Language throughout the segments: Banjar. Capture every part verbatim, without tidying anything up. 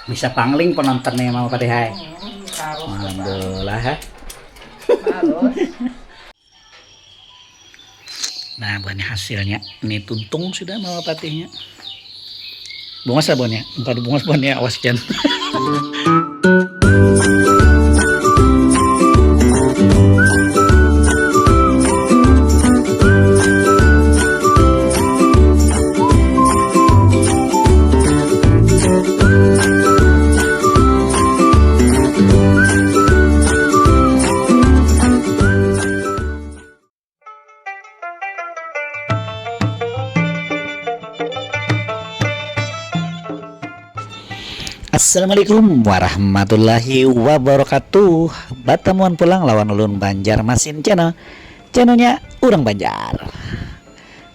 Bisa pangling penonton nih Mama Patih hai. Alhamdulillah. Nah, buahnya hasilnya. Ini tuntung sudah Mama Patihnya. Bungas lah buahnya. Engkau bungas buahnya, awas jan. Assalamualaikum warahmatullahi wabarakatuh. Batamuan pulang lawan ulun Banjar Masin Channel. Channelnya urang Banjar.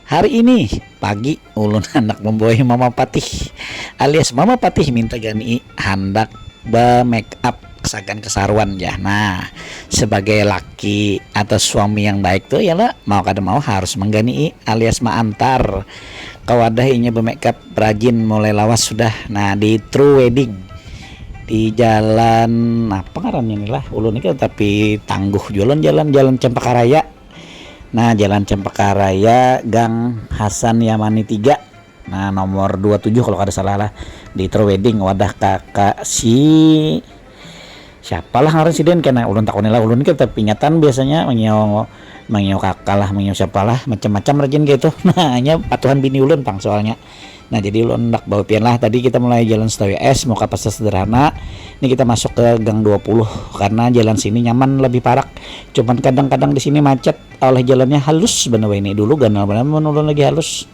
Hari ini pagi ulun handak membawai Mama Patih alias Mama Patih minta gani handak ba make up sagan kesaruan ya. Nah, sebagai laki atau suami yang baik tuh ya lah, mau kada mau harus menggani alias maantar ke wadah inya ba make up rajin mulai lawas sudah. Nah, di True Wedding di jalan apa ngarannya nih lah ulun ini tapi tangguh jualan jalan jalan Cempaka Raya. Nah, Jalan Cempaka Raya, Gang Hasan Yamani tiga. Nah, nomor dua tujuh kalau kada salah lah. Di True Wedding, wadah kakak si siapalah ngaran si Den kena ulun takuni lah ulun kita pingatan biasanya mangio mangio kakak lah mangio siapalah macam-macam rajin gitu. Nah, hanya patuhan bini ulun pang soalnya. Nah, jadi ulun hendak bawa pian lah. Tadi kita mulai jalan Setawi S, muka pasar sederhana. Ini kita masuk ke gang dua puluh karena jalan sini nyaman lebih parak. Cuman kadang-kadang di sini macet oleh jalannya halus bener ini dulu ganal bener menurun lagi halus.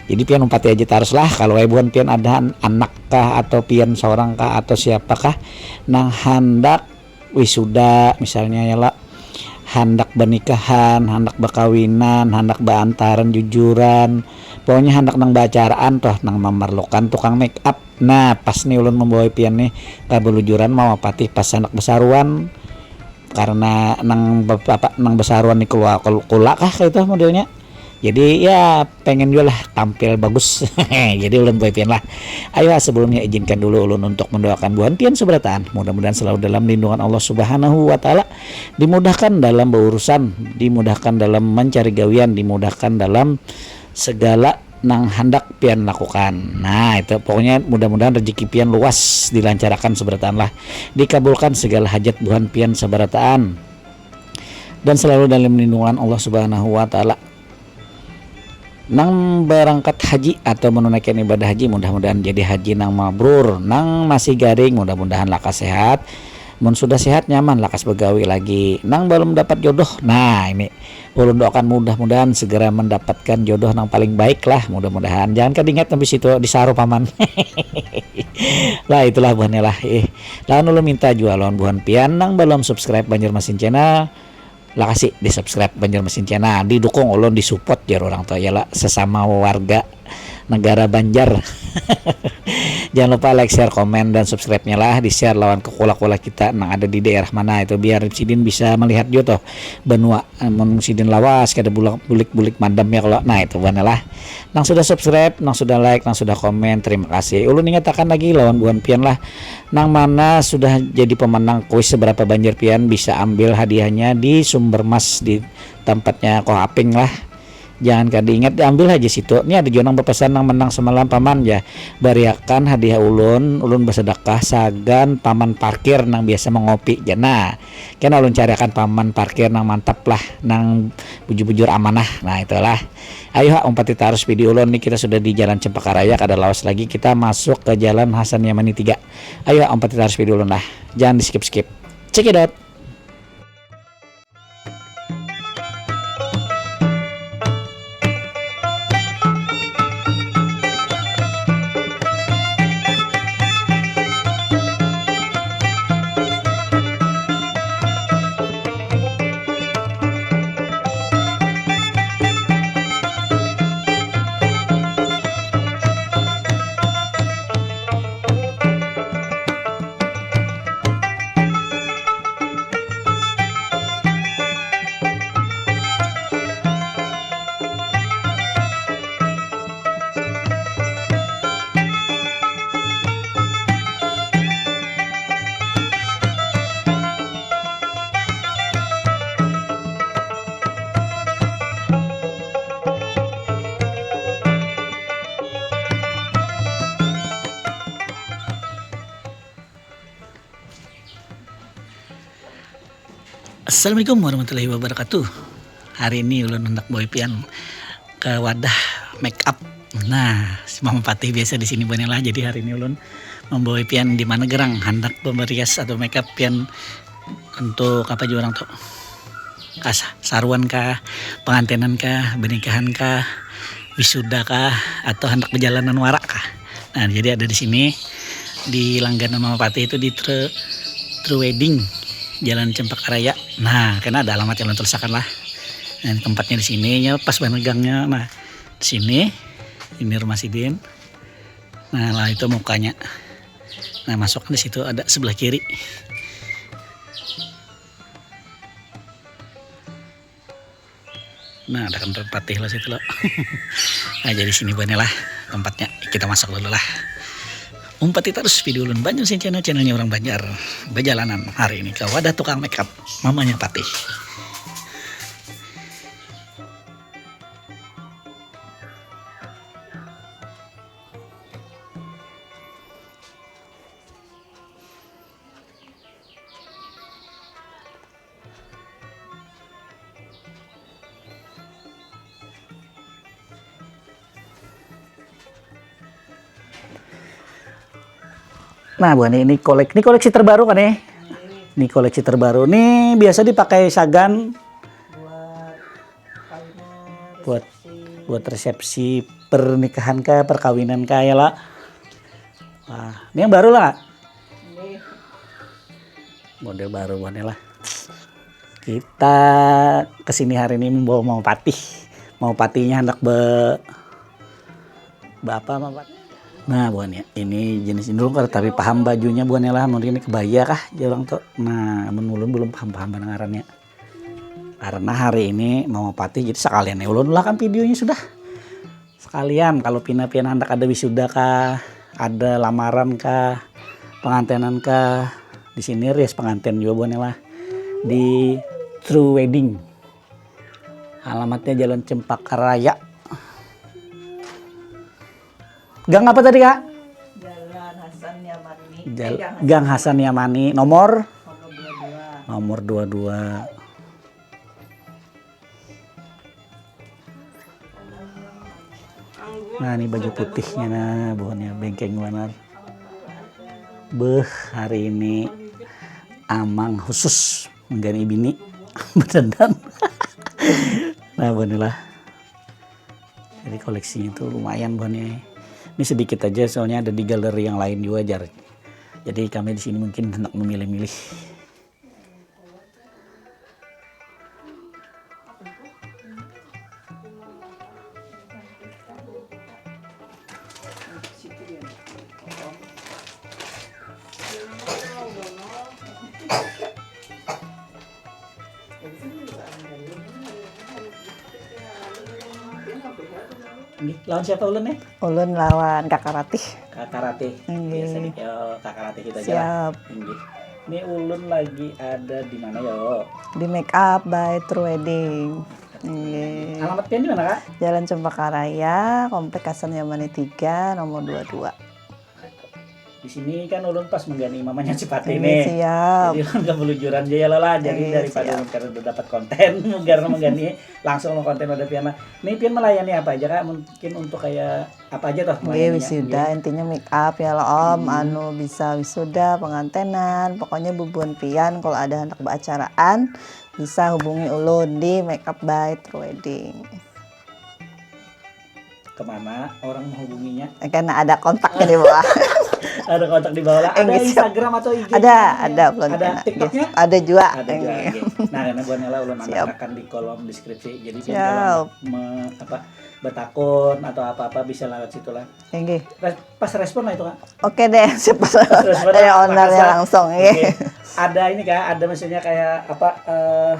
Jadi pian umpati aja terus lah kalau buhan pian ada anak kah atau pian seorang kah atau siapakah nang hendak wisuda misalnya ya lah, hendak bernikahan, hendak berkawinan, hendak berantaran jujuran, pokoknya hendak nang beracaraan toh nang memerlukan tukang make up. Nah, pas nih ulun membawa pian nih ke belujuran mau apa tih pas hendak besaruan karena nang apa nang besaruan nih keluar kula kah kayak itu modelnya. Jadi ya pengen juga lah tampil bagus. Jadi ulun boy pian lah. Ayo sebelumnya izinkan dulu ulun untuk mendoakan buhan pian seberataan. Mudah-mudahan selalu dalam lindungan Allah Subhanahu wa taala, dimudahkan dalam berurusan, dimudahkan dalam mencari gawian, dimudahkan dalam segala nang hendak pian lakukan. Nah, itu pokoknya mudah-mudahan rezeki pian luas dilancarakan seberataan lah. Dikabulkan segala hajat buhan pian seberataan. Dan selalu dalam lindungan Allah Subhanahu wa taala. Nang berangkat haji atau menunaikan ibadah haji mudah-mudahan jadi haji nang mabrur, nang masih garing mudah-mudahan lakas sehat, mun sudah sehat nyaman lakas begawi lagi, nang belum dapat jodoh nah ini ulun doakan mudah-mudahan segera mendapatkan jodoh nang paling baik lah mudah-mudahan jangan kadingat habis itu disaru paman. Lah itulah buhannya lah ih. Lawan ulun minta jua lawan buhan pian nang belum subscribe Banjarmasin Channel. Lakasi di subscribe Banjarmasin Channel, didukung ulun, disupport jar orang tua ialah sesama warga negara Banjar. Jangan lupa like, share, komen, dan subscribe-nya lah, di-share lawan kekula-kula kita nang ada di daerah mana itu biar sidin bisa melihat juga tuh benua mun sidin lawas kada bulik-bulik madam ya kalau nah itu buhannya lah. Nang sudah subscribe, nang sudah like, nang sudah komen, terima kasih. Ulun ingatakan lagi lawan buhan pian lah. Nang mana sudah jadi pemenang kuis seberapa banjir pian bisa ambil hadiahnya di sumber mas di tempatnya Koh Aping lah. Jangan kada ingat diambil aja situ. Ini ada juga nang berpesan nang menang semalam paman ya. Bariakan hadiah ulun, ulun bersedekah sagan paman parkir nang biasa mengopi. Jana, kena ulun cariakan paman parkir nang mantap lah, nang bujur-bujur amanah. Nah itulah. Ayo ha umpati tarus video ulun ni kita sudah di jalan Cempaka Raya kada lawas lagi kita masuk ke jalan Hasan Yamani tiga. Ayo ha umpati tarus video ulun lah. Jangan di skip skip. Check it out. Assalamualaikum warahmatullahi wabarakatuh. Hari ini ulun hendak bawa pian ke wadah make up. Nah, si Mama Patih biasa di sini buhannya lah. Jadi hari ini ulun membawa pian di mana gerang hendak pemerias atau make up pian untuk apa juga orang tuh. Kas saruan kah, pengantinan kah, pernikahan kah, wisuda kah, atau hendak perjalanan warak kah. Nah, jadi ada di sini di langganan Mama Patih itu di True, True Wedding, Jalan Cempaka Raya. Nah, karena ada alamat yang tulisakan lah. Nah, ini tempatnya di sini, ya pas banget gangnya. Nah, di sini, ini rumah sidin. Nah, lah itu mukanya. Nah, masuk di situ ada sebelah kiri. Nah, ada kan patih lah situ lah. Nah, jadi sini buhannya lah tempatnya. Kita masuk dulu lah. Umpati terus video ulun Banjar Sing Channel, channelnya orang Banjar. Berjalanan hari ini ke wadah tukang makeup mamanya Patih. Nah, buah ni, ini kolek, ini koleksi terbaru kan nih? Ini koleksi terbaru. Ini biasa dipakai sagan buat buat resepsi pernikahan kah, perkawinan kah ya lah. Wah, ini yang baru lah. Model baru buhannya lah. Kita kesini hari ini membawa mau patih. Mau patihnya hendak be Bapak apa, Pak? Nah, buhannya ini jenis ini dulu kada tapi paham bajunya buhannya lah, mungkin ini kebaya kah jar orang tuh. Nah, mun ulun belum paham-paham ngarannya. Karena hari ini mau patih, jadi sekalian ya ulun lah kan videonya sudah. Sekalian kalau pina pian handak ada wisuda kah, ada lamaran kah, pengantenan kah, di sini rias penganten juga buhannya lah di True Wedding. Alamatnya Jalan Cempaka Raya. Gang apa tadi, Kak? Jalan Hasan Yamani. Jal- Eh, Gang Hasan. Gang Hasan Yamani, nomor? Nomor dua dua. Nomor dua dua. Nah, ini baju putihnya, nah, buhannya bengkeng banar. Beuh, hari ini amang khusus mengganti bini. Bedandan. Nah, buhannya lah. Jadi koleksinya tuh lumayan buhannya. Ini sedikit aja, soalnya ada di galeri yang lain juga jar. Jadi kami di sini mungkin hendak memilih-milih. Nggih, lawan siapa ulun nih? Ulun lawan Kakak Ratih. Kakak Ratih. Nggih. Biasa nih, yo, Kakak Ratih kita aja lah. Siap. Nggih. Ini ulun lagi ada di mana yo? Di Make Up by True Wedding. Nggih. Alamat pian di mana, Kak? Jalan Cempaka Raya, Komplek Hasan Yamani tiga, nomor dua dua. Di sini kan ulun pas menggani mamanya si Patih nih. Siap. Jadi ulun kebelujuran aja ya lah. Jadi daripada ulun kada dapat konten, karena menggani langsung lo konten ada pian lah. Nih pian melayani apa aja, Kak? Mungkin untuk kayak apa aja toh melayaninya? Wisuda, intinya make up ya lah, Om. Anu bisa wisuda, pengantenan, pokoknya bubuhan pian kalau ada hendak beracaraan bisa hubungi ulun di Make Up by True Wedding. Kemana orang menghubunginya? Kan ada kontaknya di bawah. Ada kontak di bawah lah. Ada Instagram atau I G? Ada, ada. Ada TikToknya? Ada juga. Ada juga. Nah, karena buat Nela ulun akan di kolom deskripsi. Jadi kalau me, apa, betakun atau apa-apa bisa lewat situ lah. Pas respon lah itu, Kak. Oke deh, siapa respon dari ownernya langsung. Ada ini, Kak, ada maksudnya kayak apa, eh,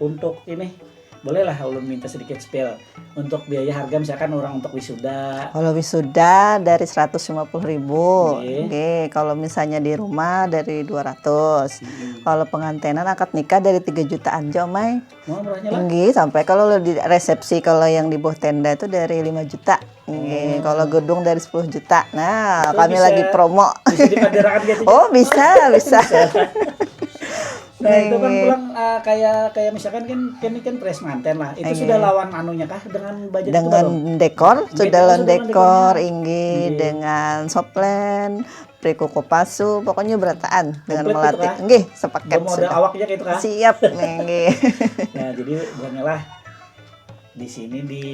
untuk ini bolehlah ulun minta sedikit spill untuk biaya harga, misalkan orang untuk wisuda. Kalau wisuda dari seratus lima puluh ribu. Nggih, kalau misalnya di rumah dari dua ratus. Kalau pengantenan akad nikah dari tiga jutaan jo, Mai. Nggih, sampai kalau di resepsi, kalau yang di bawah tenda itu dari lima juta. Nggih, kalau gedung dari sepuluh juta. Nah, kami lagi promo. Bisa dipadarakan gitu. Oh, bisa, bisa. Nah, itu kan pulang, eh, kayak, kayak misalkan kan, kan ini kan press manten lah. Itu sudah lawan anunya kah, dengan budget itu belum? Dengan dekor, sudah lawan dekor, inggih, dengan soplen, prikuku pasu, pokoknya berataan dengan melatih. Komplit itu kah? Inggih, sepaket sudah. Bermodal awak aja gitu kah? Siap, inggih. Nah, jadi bukannya lah di sini di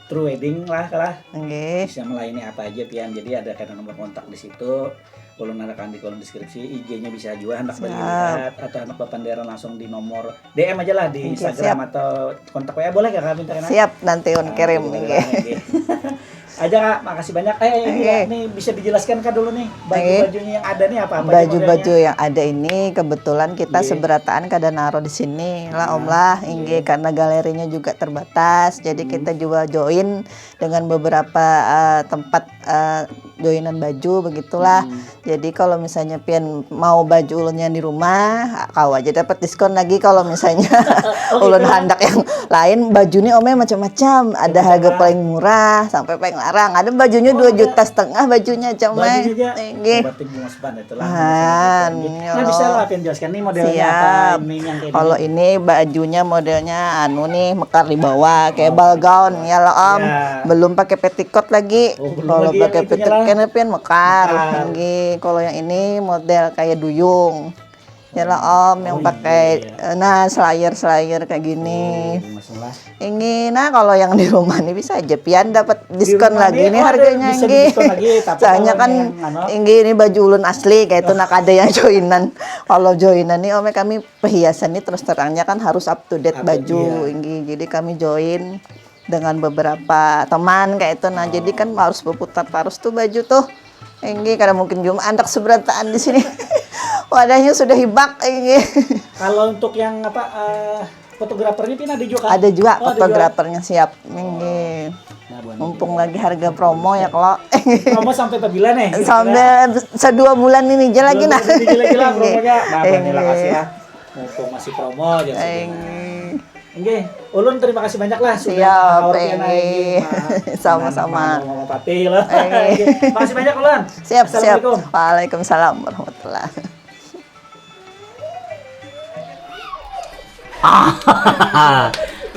True Wedding lah, kalah. Inggih. Bisa melayani apa aja, pian. Jadi ada kena nomor kontak di situ. Ulun narakan di kolom deskripsi, I G-nya bisa juga, hendak balihat atau hendak bapanderan langsung di nomor D M aja lah di Instagram atau kontak W A, boleh kah, Kak, minta kena? Siap, nanti ulun kirim, inggih. Aja, Kak, makasih banyak. Eh, ini ya, ini bisa dijelaskan, Kak, dulu nih, baju-bajunya yang ada nih apa-apa aja modelnya? Baju-baju yang ada ini kebetulan kita seberataan kada naro di sini lah, Om lah, inggih, karena galerinya juga terbatas, jadi kita juga join dengan beberapa, eh, tempat, eh, joinan baju begitulah. Jadi kalau misalnya pian mau baju ulun yang di rumah, kau aja dapat diskon lagi kalau misalnya ulun handak yang lain. Baju ni, Om, macam-macam. Ada harga paling murah sampai paling larang. Ada bajunya dua juta setengah bajunya, Om. Inggih. Berarti bungas banget itu lah. Nah, bisa lah pian jelaskan nih modelnya apa, ini yang kayak gini. Kalau ini bajunya modelnya anu nih, mekar di bawah, kayak ball gown ya lah, Om. Belum pakai petticoat lagi. Kalau pakai petticoat kena pian mekar. Inggih, kalau yang ini model kayak duyung. Ya lah, Om, yang pakai, eh, nah, slayer-slayer kayak gini. Inggih, nah, kalau yang di rumah nih bisa aja pian dapat diskon lagi nih harganya, inggih. Soalnya kan, inggih, ini baju ulun asli kayak itu, nah, kada yang joinan. Kalau joinan nih, Om, kami perhiasan nih terus terangnya kan harus up to date baju, inggih. Jadi kami join dengan beberapa teman kayak itu. Nah, jadi kan harus berputar terus tuh baju tuh. Inggih, kada mungkin cuma andak seberataan di sini. Wadahnya sudah hibak, inggih. Kalau untuk yang apa, eh, fotografernya pin ada juga kah? Ada juga fotografernya, siap. Inggih. Mumpung lagi harga promo ya, kalau. Promo sampai pabila nih? Sampai sedua bulan ini aja lagi, nah. Dua bulan ini aja lagi lah promonya. Nah, banilah kasih lah. Mumpung masih promo aja. Inggih. Ulun terima kasih banyak lah sudah mengawal pian, inggih. Sama-sama. Mama Patih lah. Inggih. Makasih banyak, Ulun. Siap, siap. Assalamualaikum. Waalaikumsalam warahmatullahi.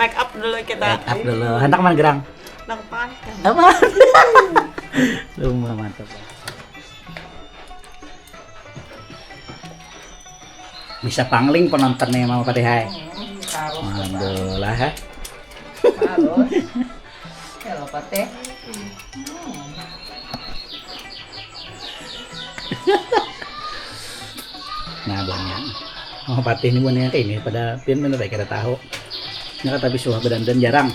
Make up dulu kita. Make up dulu. Handak mana gerang? Handak apa? Apa? Rumah mantap. Bisa pangling penonton nih, Mama Patih, hai. Alhamdulillah, ha. Harus. Ya, lo, Patih. Nah, banyak. Mama Patih ini buahnya kayak ini, pada pian bener ya, kada tahu. Ini kan tapi suah bedandan jarang.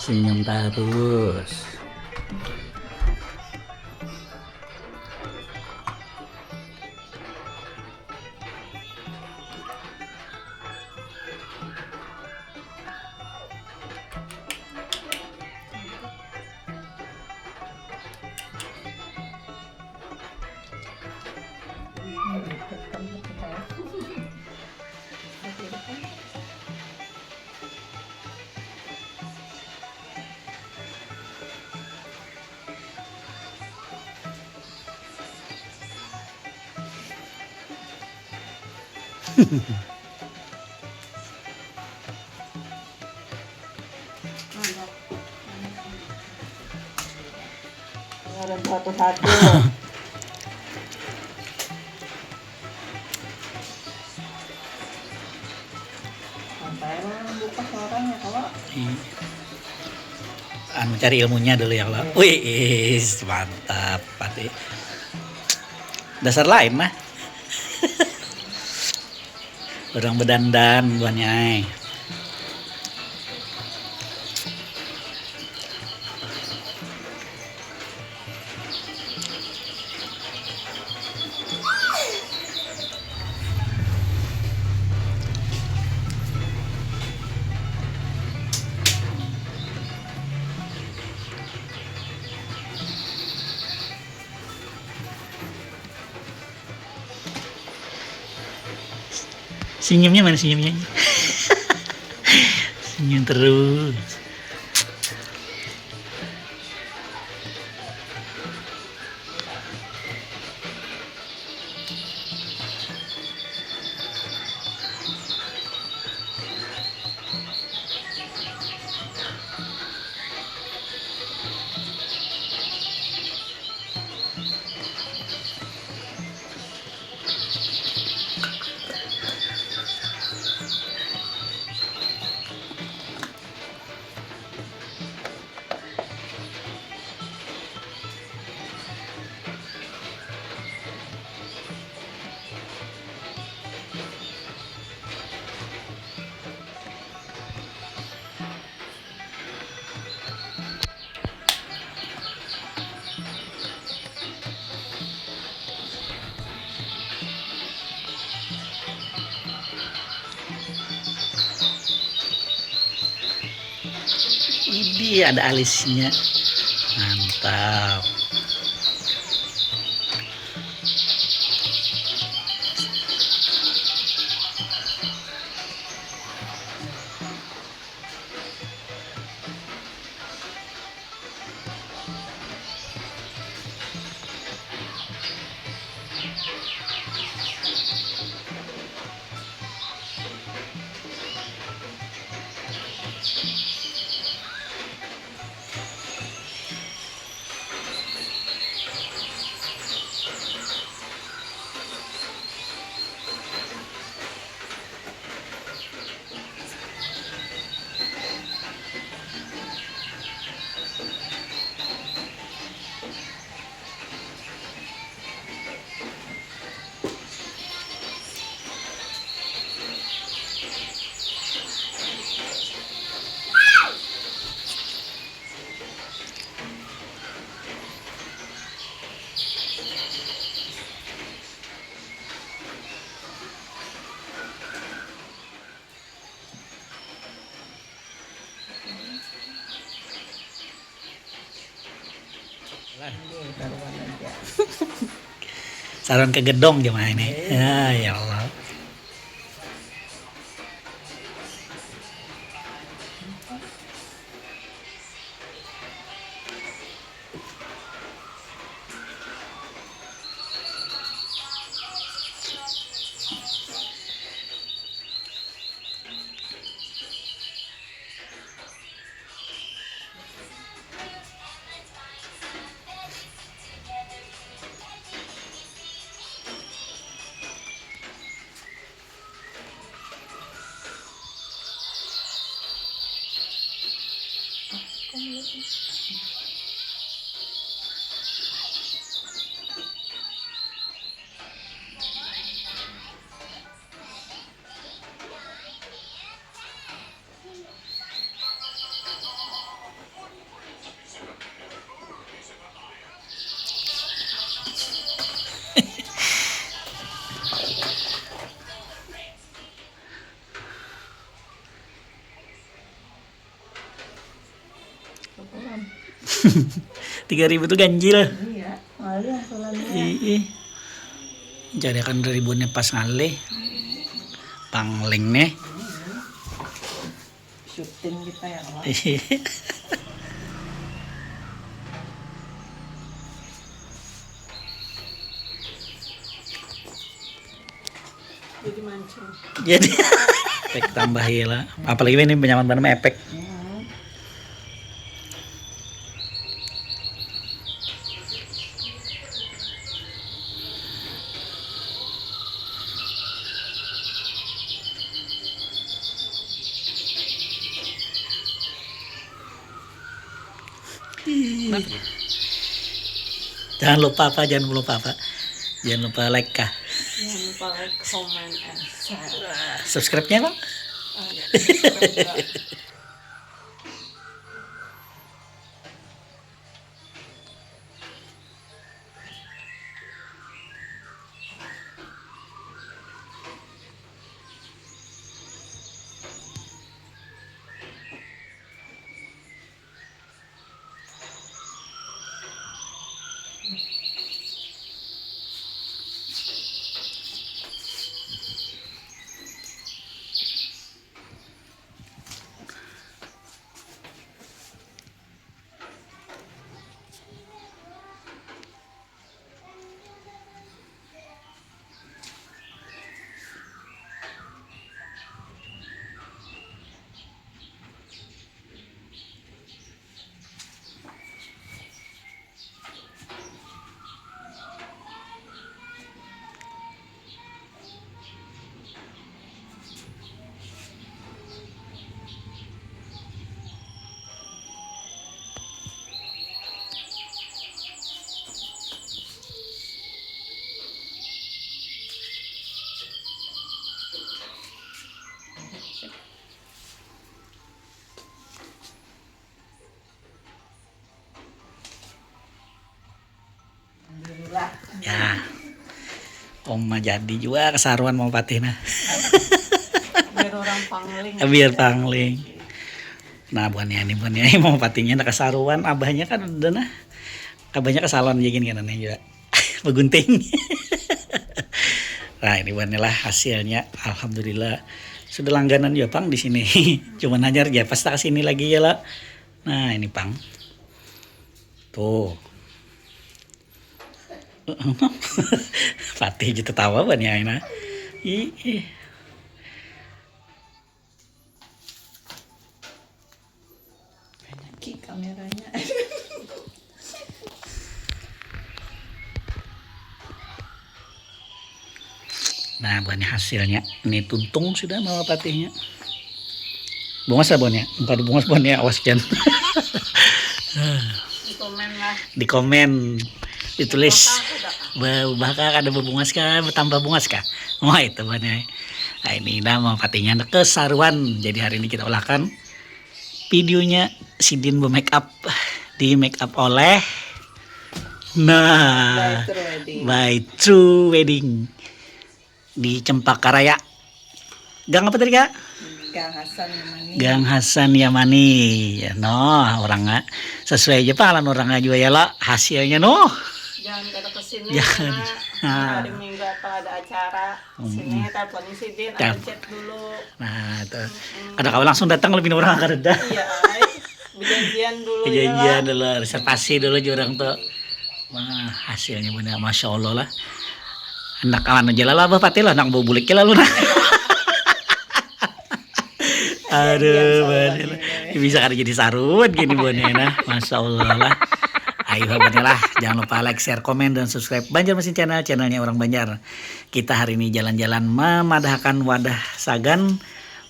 Senyum terus. Ngaran satu-satu. Sampai lah buka orang ya, kalau. Anu, cari ilmunya dulu ya, kalau. Wih, mantap, pati. Dasar lain, nah. Orang bedandan buahnya, ai. Senyumnya mana senyumnya? Senyum terus. Ini ada alisnya. Mantap. Saran ke gedong gimana ini? Ya, ya Allah. Tiga ribu tuh ganjil. Iya, ngalih sulannya. Ih, cari akan ribuannya pas ngalih. Pangling nih. Syuting kita ya Allah. Jadi mancung. Jadi efek tambah ya lah. Apalagi ini nyaman banget efek. Hmm. Jangan lupa apa? Jangan lupa apa? Jangan lupa like kah? Jangan lupa like, comment, and share. Subscribe-nya, Bang? Oh, iya. Subscribe juga. Majadi jua kasaruan mau patih nah. Biar orang pangling. Biar pangling. Nah, buhannya ini, buhannya ini mau patihnya ada kasaruan, abahnya kan udah nah. Abahnya ke salon jagin kan aneh juga. Begunting. Nah, ini buhannya lah hasilnya. Alhamdulillah. Sudah langganan juga pang di sini. Cuman hanyar ya pas tak sini lagi ya lah. Nah, ini pang. Tuh. Patih aja tertawa banyak ini. Ih, ih. Banyak ki kameranya. Nah, buahnya hasilnya. Ini tuntung sudah mau patihnya. Bungas lah buahnya. Engkau bungas buahnya, awas pian. Di komen lah. Di komen, ditulis Bakal ada kah? bahwa ada bebungas kah, bertambah bungas kah. Wah, itu buahnya. Nah, ini dah mau patihnya kesaruan. Jadi hari ini kita ulahkan videonya sidin be make up, di make up oleh nah By True Wedding. By True Wedding di Cempaka Raya. Gang apa tadi kak? Gang Hasan Yamani. Gang Hasan Yamani. Ya, noh, orangnya sesuai aja pang lawan orangnya juga ya lah hasilnya noh. Jangan kada kesini Jangan. Karena hari Minggu atau ada acara. Sini teleponin sidin atau Tel- chat dulu. Nah, itu. Kada kawa langsung datang lebih orang kada ada. Iya, ay. Berjanjian dulu ya Janjian lah. Dulu, reservasi dulu jurang tuh. Wah, hasilnya benar masya Allah lah. Anak kawan aja lah, abah patih lah, anak bau bulik lah lu nah. Aduh, Biasa bener. Banjar. Bisa kada jadi sarut gini buahnya nah, masya Allah lah. Ayo buahnya lah, jangan lupa like, share, komen, dan subscribe Banjarmasin Channel, channelnya orang Banjar. Kita hari ini jalan-jalan memadahkan wadah sagan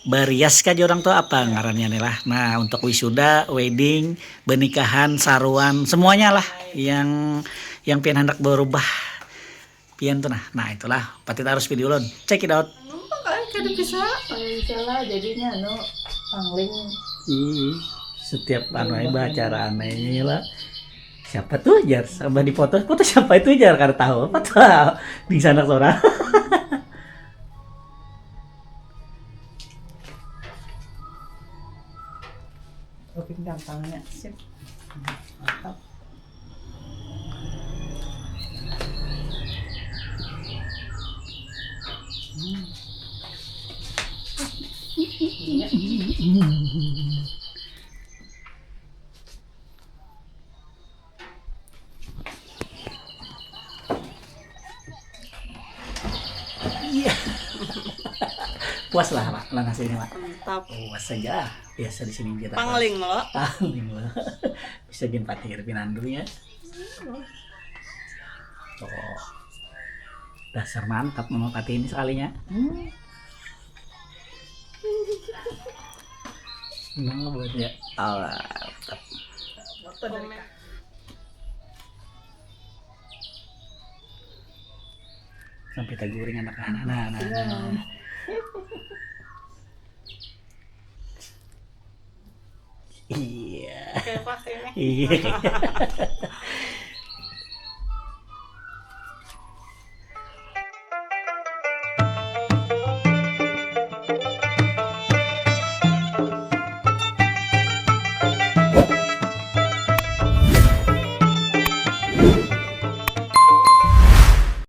barias kah orang tuh apa ngarannya nih lah. Nah, untuk wisuda, wedding, pernikahan, saruan, semuanya lah yang yang pian hendak berubah pian tuh nah. Nah, itulah patih harus video ulun. Check it out. Numpang kan kada bisa. Kalau bisa lah jadinya anu pangling. Ih, setiap anu aja acara aneh lah. Siapa tuh jar? Sampai di foto, foto siapa itu jar? Kada tahu apa tuh. Di sana seorang. Lebih gampangnya sip. Mantap. Iya. Puas lah, Pak, lah hasilnya, Pak. Mantap. Puas saja. Biasa di sini kita. Pangling lo. Pangling lo. Bisa gin patih pinandunya. Oh. Dasar mantap mama patih ini sekalinya. Hmm. Nah, buat ya. Allah, mantap. Sampai taguring anak anak. Nah, nah, nah. Iya. Kayak pas ini. Iya.